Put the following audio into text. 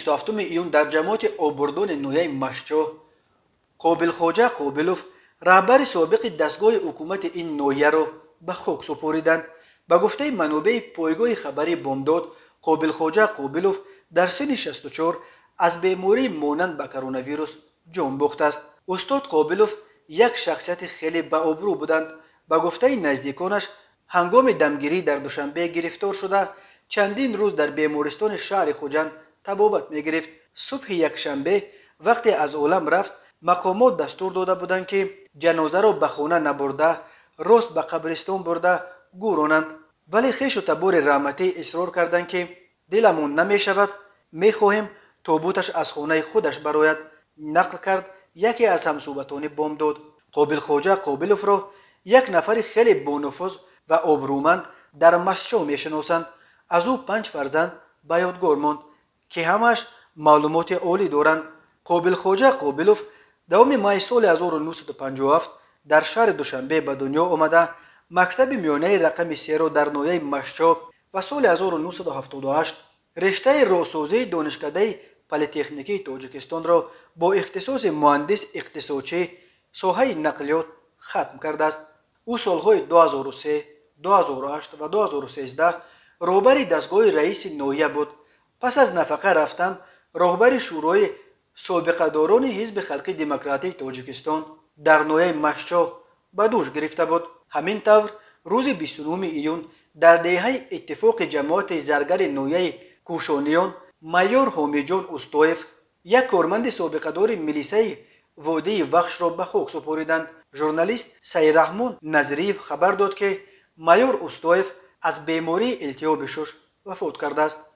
27 июн дар ҷамоати Обурдони ноҳияи Мастчоҳ Қобилхоҷа Қобилов, раҳбари собиқи дастгоҳи ҳукумати ин ноҳияро ба хок супориданд. Ба гуфтаи манобеи пойгоҳи хабарии Бомдод, Қобилхоҷа Қобилов дар синни 64 аз бемории монанд ба коронавирус ҷон бохтааст. Устод Қобилов як шахсияти хеле баобрӯ буданд. Ба гуфтаи наздиконаш, ҳангоми дамгирӣ дар Душанбе гирифтор шуда, чандин рӯз дар бемористони шаҳри Хуҷанд табобат мегирифт. Субҳи якшанбе вақте аз олам рафт, мақомот дастур дода буданд, ки ҷанозаро ба хона набурда, рост ба қабристон бурда гӯронанд. Вале хешу табори раҳматӣ исрор карданд, ки диламон намешавад, мехоҳем тобуташ аз хонаи худаш барояд, нақл кард яке аз ҳамсӯҳбатони Бомдод. Қобилхоҷа Қобиловро як нафари хеле бонуфуз ва обрӯманд дар Мастчоҳ мешиносанд. Аз ӯ 5 фарзанд ба ёдгор монд, ки ҳамааш маълумоти олӣ доранд. Қобилхоҷа Қобилов давоми майи соли 1957 дар шаҳри Душанбе ба дунё омада, мактаби миёнаи рақами 3-ро дар ноҳияи Мастчоҳ ва соли 1978 рештаи роҳсозии Донишкадаи политехникии Тоҷикистонро бо ихтисоси муҳандис иқтисодчӣ соҳаи нақлиёт хатм кардааст. Ӯ солҳои 2003, 2008 ва 2013 роҳбари дастгоҳи раиси ноҳия буд. Пас аз нафақа рафтан роҳбари Шӯрои собиқадорони Ҳизби халқи демократии Тоҷикистон дар ноҳияи Мастчоҳ ба дӯш гирифта буд. Ҳамин тавр, рӯзи 29 июн дар деҳаи Иттифоқи ҷамоати Заргари ноҳияи Кӯшониён майор Ҳомиҷон Устоев, як корманди собиқадори милисаи водии Вахшро ба хок супориданд. Журналист Сайраҳмон Назриев хабар дод, ки майор Устоев аз бемории илтиҳоби шуш вафот кардааст.